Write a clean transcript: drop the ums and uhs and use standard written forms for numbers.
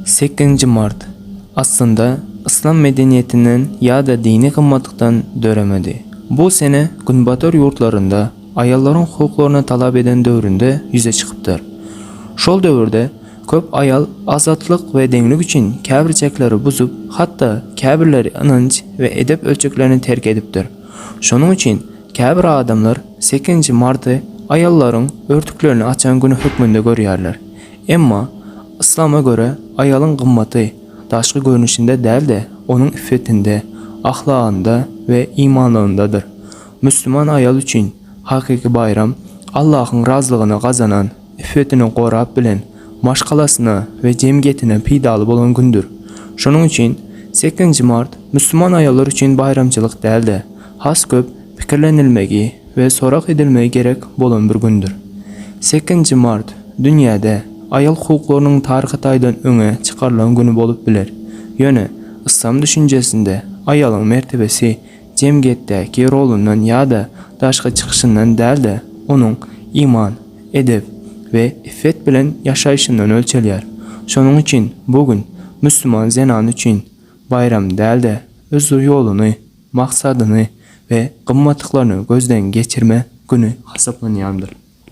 Sekizinji mart, aslynda, yslam medeniýetinden ýa-da dini gymmatlykdan döremedi. Bu sene Günbatar ýurtlarynda aýallaryň hukuklaryny talap eden döwründe ýüze çykypdyr. Şol döwürde köp aýal azatlyk we deňlik üçin käbir çäkleri buzup, hatda käbirleri ynanç we edep ölçeglerini terk edipdir. Şonuň üçin käbir adamlar sekizinji marty aýallaryň örtüklerini açan güni hökmünde görýärler. Emma, yslama görä, aýalyň gymmaty daşky görnüşinde däl-de, onuň iffetinde, ahlagynda we imanlygyndadyr. Müslüman aýal üçin hakyky baýram Allahyň razylygyny gazanan, iffetini gorap bilen, maşgalasyna we jemgyýetine peýdaly bolan gündür. Şonuň üçin sekizinji mart müslüman aýallar üçin baýramçylyk däl-de, has köp pikirlenilmegi we sorag edilmegi gerek bolan bir gündür. Sekizinji mart dünýäde aýal hukuklarynyň taryhy taýdan öňe çykarylan güni bolup biler. Ýöne yslam düşünjesinde aýalyň mertebesi jemgyýetdäki rolundan ýa-da daşky çykyşyndan däl-de, onuň iman, edep we iffet bilen ýaşaýşyndan ölçelýär. Şonuň üçin bu gün müsülman zenany üçin baýram däl-de, öz ýoluny, maksadyny we gymmatlyklaryny gözden geçirme güni hasaplanýandyr.